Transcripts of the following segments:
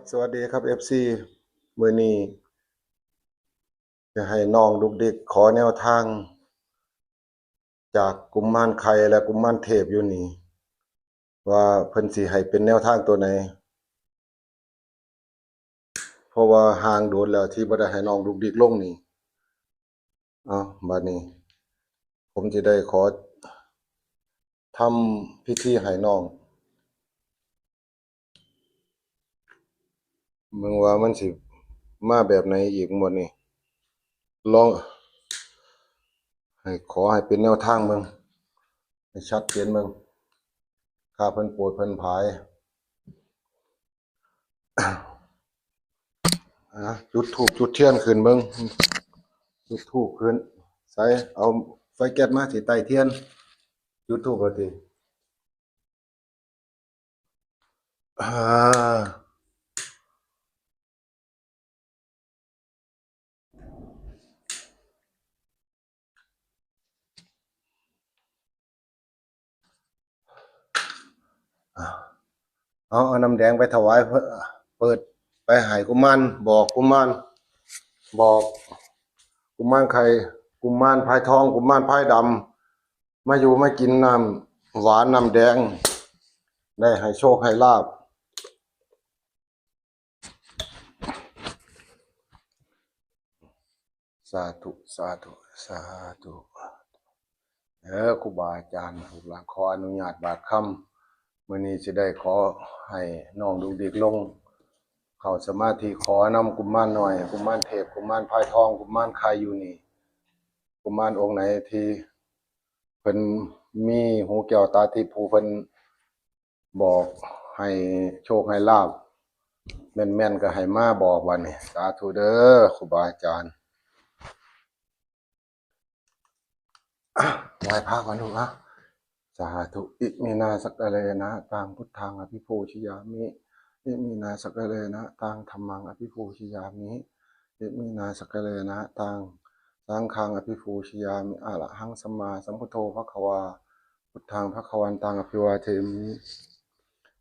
ສະຫວັດດີຄັບ ເອັຟຊີ ມື້ນີ້ຈະໃຫ້ນ້ອງດຸກດິກຂໍແນວທາງຈາກກຸມມານໄຂ່ ແລະ ກຸມມານເທບຢູ່ນີ້ ວ່າເພິ່ນຊິໃຫ້ເປັນແນວທາງໂຕໃດ ເພາະວ່າຫ່າງໂດນແລ້ວທີ່ບໍ່ໄດ້ໃຫ້ນ້ອງດຸກດິກລົງນີ້. ເອົາ ບາດນີ້ ຜົມຊິໄດ້ຂໍທຳພິທີໃຫ້ນ້ອງ ເບິ່ງວ່າມັນຊິມາແບບໃດອີກງວດນີ້ ລອງໃຫ້ ຂໍໃຫ້ເປັນແນວທາງເບິ່ງ ໃຫ້ຊັດເຈນເບິ່ງ ຖ້າເພິ່ນໂປດເພິ່ນຜາຍ. ອ່າ ຈຸດທູບຈຸດທຽນຂຶ້ນເບິ່ງ ຈຸດທູບຂຶ້ນ ໃສ ເອົາໄຟແກັດມາ ຊິໄຕ້ທຽນ ຈຸດທູບເອົາຕິ ອ່າ. ເອົາ ເອົານ້ຳແດງໄປຖວາຍ ເປີດໄປໃຫ້ກຸມານ ບອກກຸມານ ບອກກຸມານໄຂ່ ກຸມານພາຍທອງ ກຸມານພາຍດຳ ມາຢູ່ມາກິນນ້ຳຫວານນ້ຳແດງ ໄດ້ໃຫ້ໂຊກໃຫ້ລາບ. ສາທຸ ສາທຸ ສາທຸ ເອີ ຄູບາອາຈານ ລູກຫຼານຂໍອະນຸຍາດບາດຄຳ ມື້ນີ້ຊິໄດ້ຂໍໃຫ້ນ້ອງດຸກດິກລົງ ເຂົ້າສະມາທິ ຂໍນຳກຸມານນ້ອຍ ກຸມານເທບ ກຸມານພາຍທອງ ກຸມານໄຂ່ຢູ່ນີ້ ກຸມານອົງໃດທີ່ເພິ່ນມີຫູແກ້ວຕາທິບ ຜູ້ເພິ່ນ ບອກໃຫ້ໂຊກໃຫ້ລາບ ແມ່ນໆກໍໃຫ້ມາບອກບາດນີ້. ສາທຸເດີຄູບາອາຈານ. ໄຫວ້ພະກ່ອນລູກນະ. ສາທຸ. ອິມິນາສັກກາເລນະຕັງ ພຸດທັງອະພິປູຊະຍາມິ. ອິມິນາສັກກາເລນະຕັງ ທຳມັງອະພິປູຊະຍາມິ. ອິມິນາສັກກາເລນະຕັງ ສັງຄັງອະພິປູຊະຍາມິ. ອະລະຫັງ ສຳມາສຳພຸດໂທ ພະຄະວາ. ພຸດທັງພະຄະວັນຕັງ ອະພິວາເທມິ.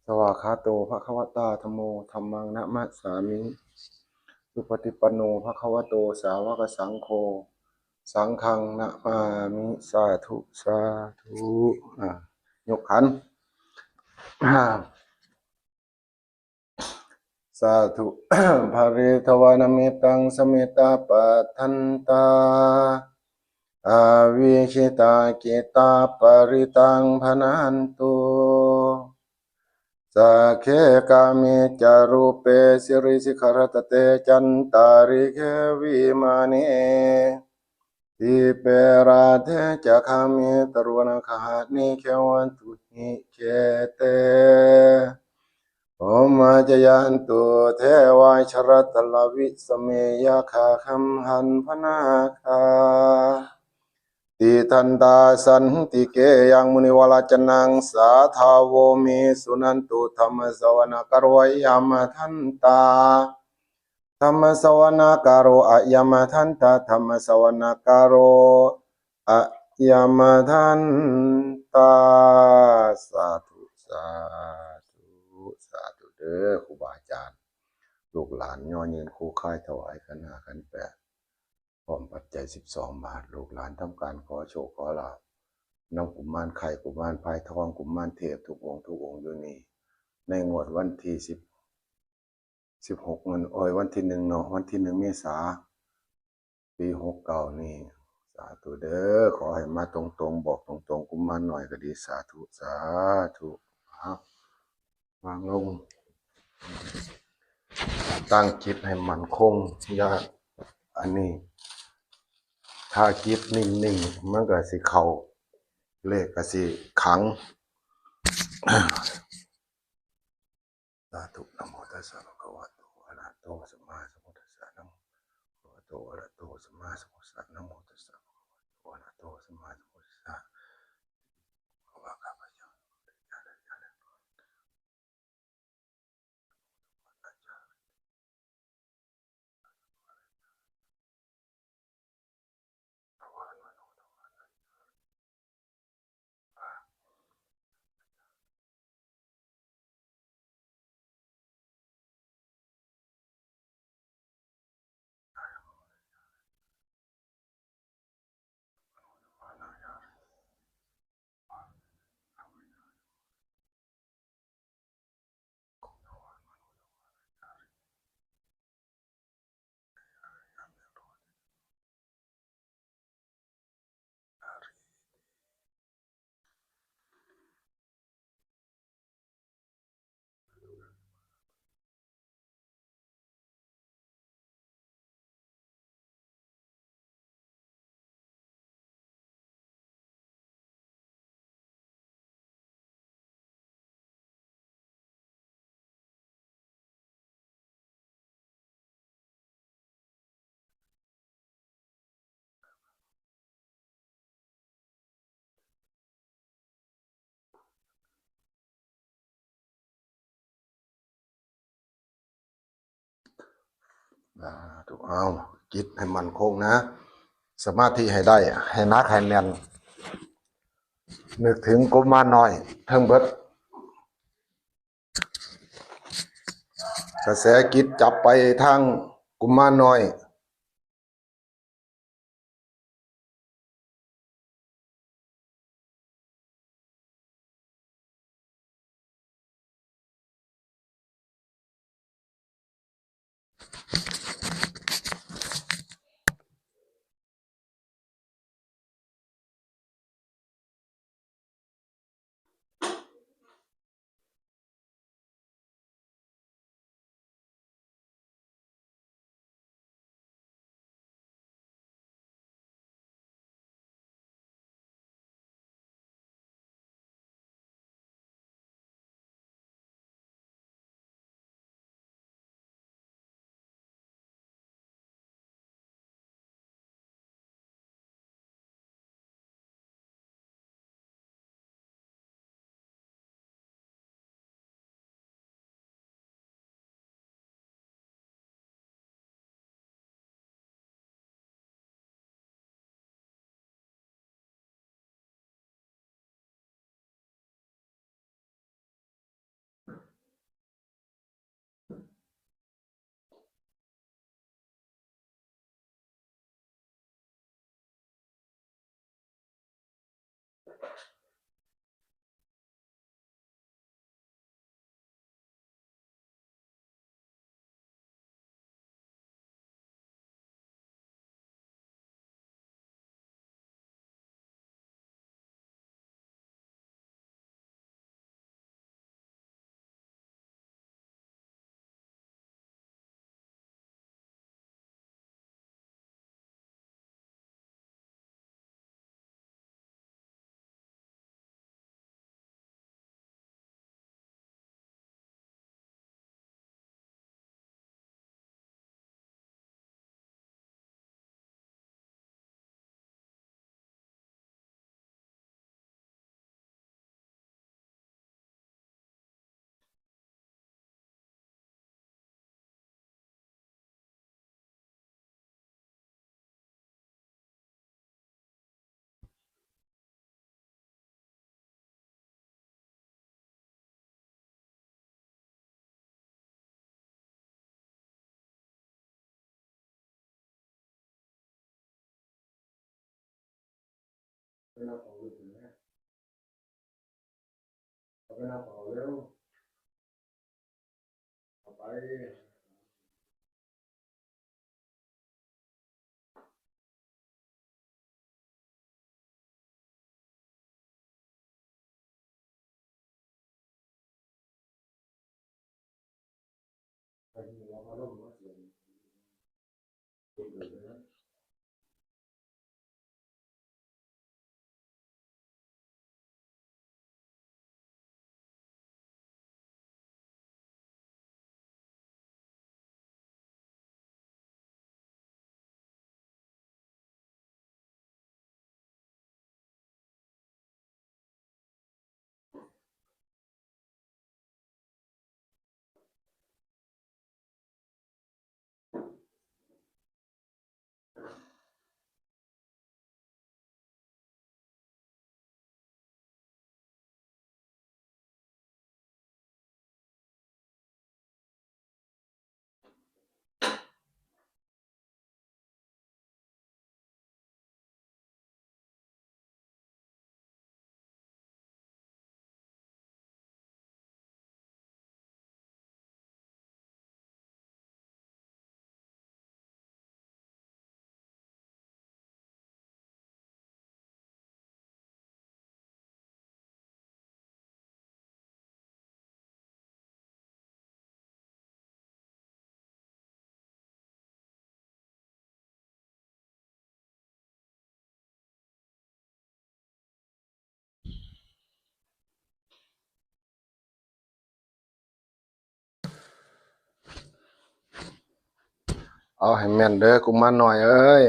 ສະຫວາກຂາໂຕ ພະຄະວະຕາ ທຳໂມ ທຳມັງ ນະມະສາມິ. ສຸປະຕິປັນໂນ ພະຄະວະໂຕ ສາວະກະສັງໂຄ ສັງຄັງ ນະມາມິ. ສາທຸ ສາທຸ. ອາ ຍົກຂັນ. ອາ ສາທຸ. ພະຣິດຕະວານະມິດຕັງ ສະມິດຕາປັດທັນຕາ ອາວິກິດຕາກິດຕາປະລິດຕັງພະນັນຕຸ ສັກເຂກາມິຈຈະຣູເປ ສິລິສິຂະລັດຕະເຕ ຈັນຕາລິເກ ວິມາເນ ດີເປ ລາເທ ຈະຄາມິ ຕະລຸວະນະຄະຫະ ນິເຂວັນຕຸ ຫິເຂເຕ ໂອມາຈະຍັນຕຸ ເທວາ ອິດສະລະຕະລະວິສະເມ ຍັກຂາຄັມຫັນພະນາຄາ ຕິທັນຕາສັນຕິເກ ຍັງມຸນິວະລາຈະນັງ ສາທາໂວ ເມ ສຸນັນຕຸ ທຳມະສະວະນະກາໂຣ ອະຍະມະທັນຕາ ທຳມະສະວະນະກາໂຣ ອະຍະມະທັນຕາ ທຳມະສະວະນະກາໂຣ ອະຍະມະທັນຕາ. ສາທຸ ສາທຸ ສາທຸເດີຄູບາອາຈານ. ລູກຫຼານຍໍຍືນຄູ່ຄາຍຖວາຍຂັນຫ້າຂັນແປດ ພ້ອມປັດໄຈສິບສອງບາດ. ລູກຫຼານທຳການຂໍໂຊກຂໍລາບນຳກຸມານໄຂ່ ກຸມານພາຍທອງ ກຸມານເທບທຸກອົງທຸກອົງຢູ່ນີ້ ໃນງວດວັນທີສິບ ສິບຫົກ ເງິນ ໂອ້ຍ ວັນທີໜຶ່ງເນາະ ວັນທີໜຶ່ງເມສາ ປີຫົກເກົ້ານີ້. ສາທຸເດີ ຂໍໃຫ້ມາຕົງໆ ບອກຕົງໆ ກຸມານນ້ອຍກໍດີ. ສາທຸ ສາທຸ. ເອົາ ວາງລົງ ຕັ້ງຈິດໃຫ້ໝັ້ນຄົງ ຢ່າ ອັນນີ້ ຖ້າຈິດນິ່ງໆ ມັນກໍຊິເຂົ້າ ເລກກໍຊິຂັງ. ສາທຸ. ນະໂມຕັດສະ ພະຄະວະໂຕ ອະລະຫະໂຕ ສຳມາສຳພຸດທັດສະ. ນະໂມ ພະຄະວະໂຕ ອະລະຫະໂຕ ສຳມາສຳພຸດທັດສະ. ນະໂມຕັດສະ ພະຄະວະໂຕ ອະລະຫະໂຕ ສຳມາສຳພຸດທັດສະ. ສາທຸ. ເອົາ ຈິດໃຫ້ໝັ້ນຄົງນະ, ສະມາທິໃຫ້ໄດ້, ໃຫ້ໜັກໃຫ້ແໜ້ນ, ນຶກເຖິງກຸມານນ້ອຍເຖິງເບິດ. ກະແສຈິດຈັບໄປທາງກຸມານນ້ອຍ. ໄປນັບເອົາເລີຍ ເອົາໄປນັບເອົາເລັວ ເອົາໄປ. ເອົາໃຫ້ແມ່ນເດີ ກຸມານນ້ອຍເອີຍ.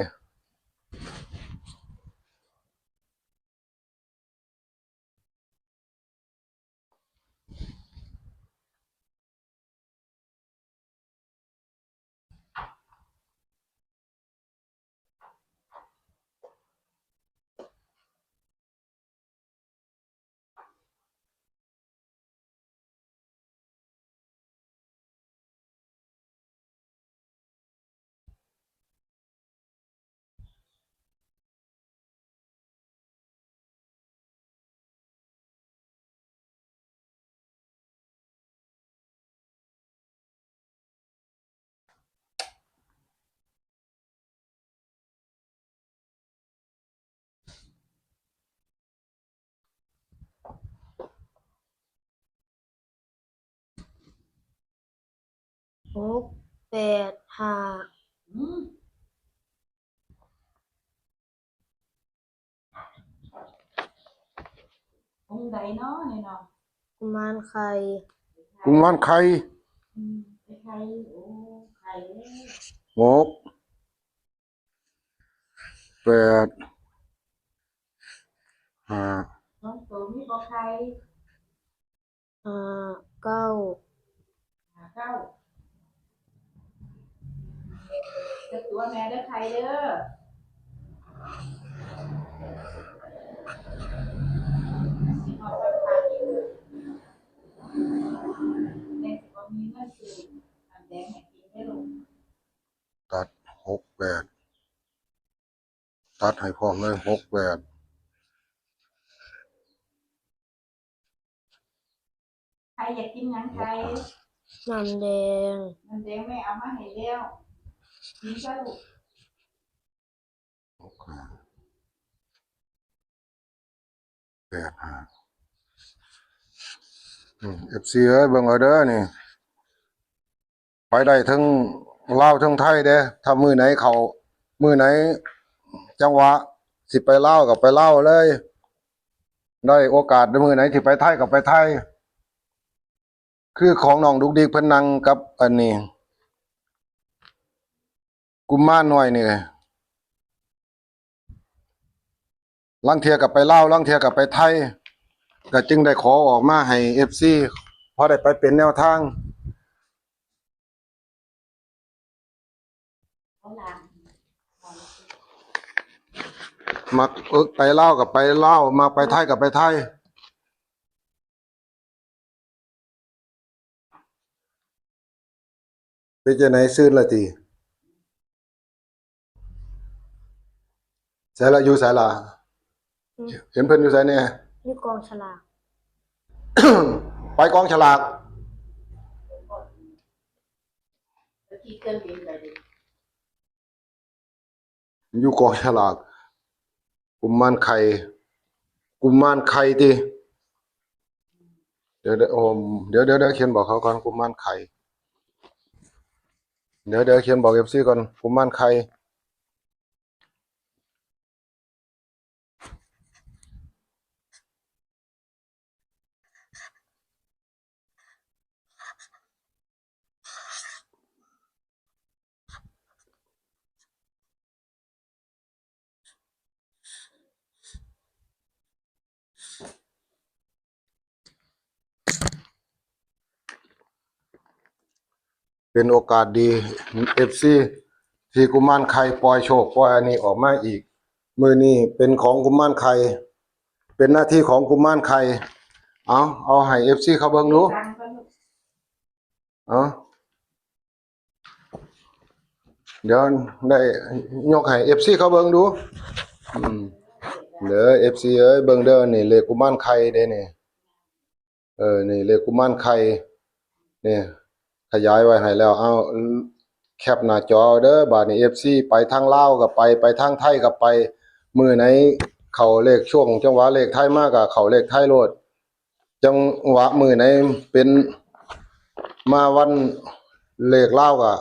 ເ ຫົກ ແປດ ຫ້າ ອືມ ອົງໃດເນາະນີ້ເນາະ? ກຸມານໄຂ່ ກຸມານໄຂ່ ອືມ ໄຂ່ ໂອ້ ໄຂ່ ຫົກ ແປດ ຫ້າ ສອງໂຕມີບໍ່ໄຂ່? ຫ້າ ເກົ້າ ຫ້າ ເກົ້າ ຈັກຕົວແມ່ເດີໄຂ່ເດີ ຊິຮອດວັນພະ ແມ່ຊິບໍ່ມີເງິນຊື້ນ້ຳແດງໃຫ້ກິນເດີລູກ. ຕັດ ຫົກ ແປດ ຕັດໃຫ້ພ້ອມເລີຍ ຫົກ ແປດ. ໃຜຢາກກິນຫຍັງໄຂ່? ນ້ຳແດງ ນ້ຳແດງແມ່ເອົາມາໃຫ້ແລ້ວ ກິນຊະລູກ. ຫົກ ຫ້າ ແປດ ຫ້າ ອືມ ເອັຟຊີເອີຍ ເບິ່ງເອົາເດີນີ້ ໄປໄດ້ເທິງລາວເທິງໄທເດ້ ຖ້າມື້ໃດເຂົ້າ ມື້ໃດຈັງຫວະຊິໄປລາວກໍໄປລາວເລີຍ ໄດ້ໂອກາດມື້ໃດຊິໄປໄທກໍໄປໄທ ຄືຂອງນ້ອງດຸກດິກເພິ່ນນັ່ງກັບອັນນີ້ ກຸມານນ້ອຍນີ້ ລາງເທື່ອກໍໄປລາວ ລາງເທື່ອກໍໄປໄທ ກໍຈຶ່ງໄດ້ຂໍອອກມາໃຫ້ເອັຟຊີ ພໍໄດ້ໄປເປັນແນວທາງ ມັກ ເອີ ໄປລາວກໍໄປລາວ ມັກໄປໄທກໍໄປໄທ. ເປັນຈັ່ງໃດ ຊືນລະຕິ? ໃສລະ ຢູ່ໃສລະ? ອືມ ເຫັນເພິ່ນຢູ່ໃສແດ່? ຢູ່ກອງສະຫຼາກ. ໄປກອງສະຫຼາກ. ໄປທີ່ເຄື່ອງບິນໄປເດ້. ຢູ່ກອງສະຫຼາກ ກຸມານໄຂ່ ກຸມານໄຂ່ຕິ ດຽວ ດຽວ ດຽວ ດຽວ ດຽວ ຂຽນບອກເຂົາກ່ອນ ກຸມານໄຂ່ ດຽວ ດຽວ ຂຽນບອກເອັຟຊີກ່ອນ ກຸມານໄຂ່. ເປັນໂອກາດດີ ເອັຟຊີ ທີ່ກຸມານໄຂ່ປ່ອຍໂຊກປ່ອຍອັນນີ້ອອກມາອີກ ມື້ນີ້ເປັນຂອງກຸມານໄຂ່ ເປັນໜ້າທີ່ຂອງກຸມານໄຂ່ ເອົາ ເອົາໃຫ້ເອັຟຊີເຂົາເບິ່ງດູ ເອົາ ດຽວໄດ້ຍົກໃຫ້ເອັຟຊີເຂົາເບິ່ງດູ ອືມ ເດີ ເອັຟຊີເອີຍ ເບິ່ງເດີ ນີ້ເລກກຸມານໄຂ່ເດ້ນີ້ ເອີ ນີ້ເລກກຸມານໄຂ່ ນີ້ ຂະຫຍາຍໄວ້ໃຫ້ແລ້ວ ເອົາ ແຄບໜ້າຈໍເດີ ບາດນີ້ເອັຟຊີ ໄປທາງລາວກໍໄປ ໄປທາງໄທກໍໄປ ມື້ໃດເຂົ້າເລກ ຊ່ວງຈັງຫວະເລກໄທມາກໍເຂົ້າເລກໄທໂລດ. ຈັງຫວະມື້ໃດເປັນມາວັນເລກລາວກໍ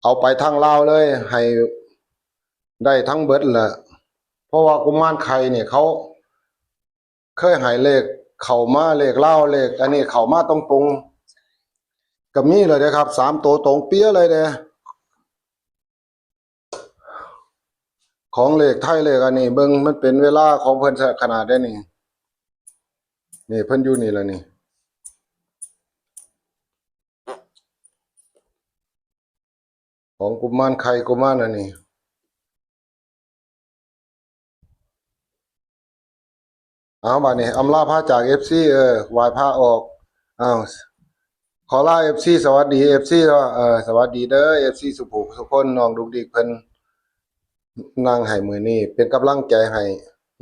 ເອົາໄປທາງລາວເລີຍ ໃຫ້ໄດ້ທັງເບິດແຫຼະ ເພາະວ່າກຸມານໄຂ່ນີ້ເຂົາເຄີຍໃຫ້ເລກເຂົ້າມາ ເລກລາວ ເລກອັນນີ້ເຂົ້າມາຕົງໆ ກໍມີແລ້ວເດ້ຄັບ ສາມໂຕຕົງເປຍເລີຍເດ້. ຂອງເລກໄທເລກອັນນີ້ ເບິ່ງມັນເປັນເວລາຂອງເພິ່ນຊະຂະໜາດໃດນີ້ ນີ້ເພິ່ນຢູ່ນີ້ລະນີ້ ຂອງກຸມານໄຂ່ກຸມານອັນນີ້ ເອົາ ບາດນີ້ອຳລາພາຈາກເອັຟຊີ ເອີ ໄຫວ້ພະອອກ ເອົາ ຂໍລາເອັຟຊີ ສະຫວັດດີເອັຟຊີເນາະ ເອີ ສະຫວັດດີເດີ ເອັຟຊີ ສຸຜູ້ສຸຄົນ ນ້ອງດຸກດິກເພິ່ນນັ່ງໃຫ້ມື້ນີ້ ເປັນກຳລັງໃຈໃຫ້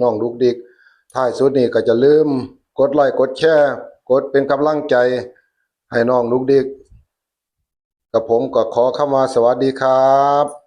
ນ້ອງດຸກດິກ ທ້າຍສຸດນີ້ກໍຢ່າລືມກົດໄລ້ກົດແຊ ກົດເປັນກຳລັງໃຈໃຫ້ນ້ອງດຸກດິກ ກັບຜົມກໍຂໍຄຳວ່າສະຫວັດດີຄັບ.